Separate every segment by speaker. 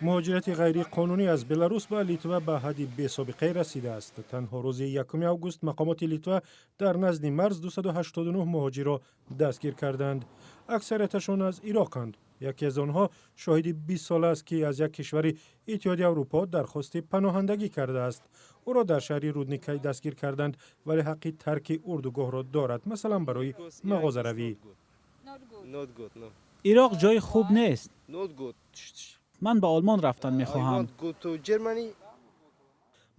Speaker 1: Муҳоҷирати ғайриқонунӣ аз Беларус ба Литва ба ҳадди бесобиқае расидааст. Танҳо рӯзи 1 август мақомоти Литва дар назди марз 289 муҳоҷирро дастгир карданд. Аксарияташон аз Ироқанд. Яке аз онҳо Шоҳиди 20сола аст, ки аз як кишвари Иттиҳоди Аврупо дархости паноҳандагӣ кардааст. Ӯро дар шаҳри Рудникай дастгир карданд, вале ҳаққи тарки урдугоҳро дорад, масалан, барои мағозаравӣ.
Speaker 2: Ироқ ҷои хуб нест. Ман ба Олмон рафтан мехоҳам.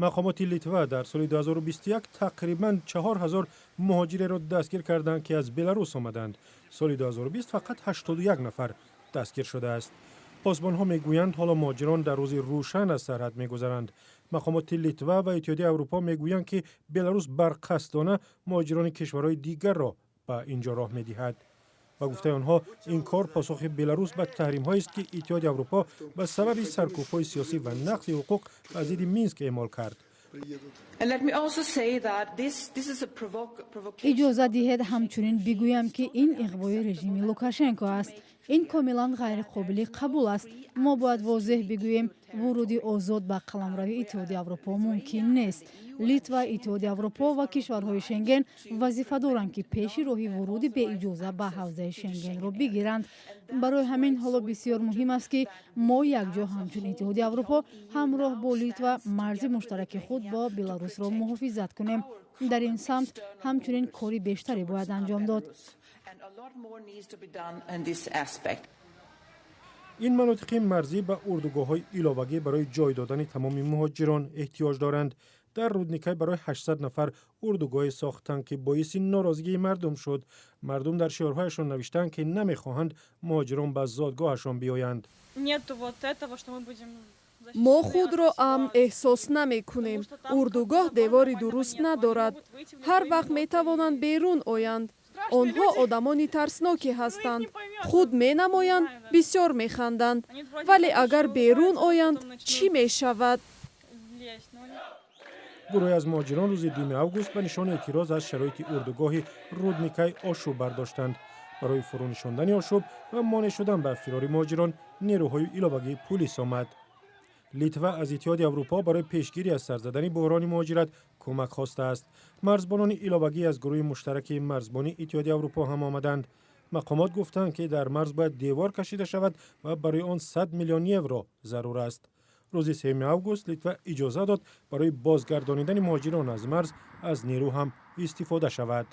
Speaker 1: Мақомоти Литва дар соли 2021 тақрибан 4000 муҳоҷиреро дастгир карданд, ки аз Беларус омаданд. Соли 2020 фақат 81 нафар дастгир шудааст. Посбонҳо мегӯянд, ҳоло муҳоҷирон дар рӯзи рӯшан аз сарҳад мегузаранд. Мақомоти Литва ва Иттиҳоди Аврупо мегӯянд, ки Беларус барқасдона муҳоҷирони кишварҳои дигарро ба ин ҷо роҳ медиҳад. Ба гуфтаи онҳо, ин кор посухи Беларус ба таҳримҳоест, ки Иттиҳоди Аврупо ба сабаби саркӯбҳои сиёсӣ ва нақзи ҳуқуқ ба зидди Минск эъмол кард.
Speaker 3: Иҷоза диҳед, ҳамчунин бигӯям, ки ин иғвои режими Лукашенко аст. Ин комилан ғайриқобили қабул аст. Мо бояд возеҳ бигӯем: вуруди озод ба қаламрави Иттиҳоди Аврупо мумкин нест. Литва, Иттиҳоди Аврупо ва кишварҳои Шенген вазифа доранд, ки пеши роҳи вуруди беиҷоза ба ҳавзаи Шенгенро бигиранд. Барои ҳамин ҳоло бисёр муҳим аст, ки мо якҷо ҳамчун Иттиҳоди Аврупо ҳамроҳ бо Литва марзи муштараки худ бо Беларусро муҳофизат кунем. Дар ин самт ҳамчунин кори бештаре бояд анҷом дод.
Speaker 1: Ин манотиқи марзӣ ба урдугоҳҳои иловагӣ барои ҷой додани тамоми муҳоҷирон эҳтиёҷ доранд. Дар Рудникай барои 800 нафар урдугоҳе сохтанд, ки боиси норозигии мардум шуд. Мардум дар шиорҳояшон навиштаанд, ки намехоҳанд муҳоҷирон ба зодгоҳашон биёянд.
Speaker 4: Мо худро амн эҳсос намекунем. Урдугоҳ девори дуруст надорад, ҳар вақт метавонанд берун оянд. Онҳо одамони тарснокӣ ҳастанд, худ менамоянд, бисёр механданд, вале агар берун оянд, чӣ мешавад?
Speaker 1: Гурӯҳе аз муҳоҷирон рӯзи 2 август ба нишони эътироз аз шароити урдугоҳи Рудникай ошӯб бардоштанд. Барои фурӯнишондани ошӯб ва монеъ шудан ба фирори муҳоҷирон нерӯҳои иловагии пулис омад. Литва аз Иттиҳоди Аврупо барои пешгирӣ аз сар задани буҳрони муҳоҷират кӯмак хостааст. Марзбонони иловагӣ аз гурӯҳи муштараки марзбони Иттиҳоди Аврупо ҳам омаданд. Мақомот гуфтанд, ки дар марз бояд девор кашида шавад ва барои он 100 миллион евро зарур аст. Рӯзи 3 август Литва иҷоза дод, барои бозгардонидани муҳоҷирон аз марз аз нерӯ ҳам истифода шавад.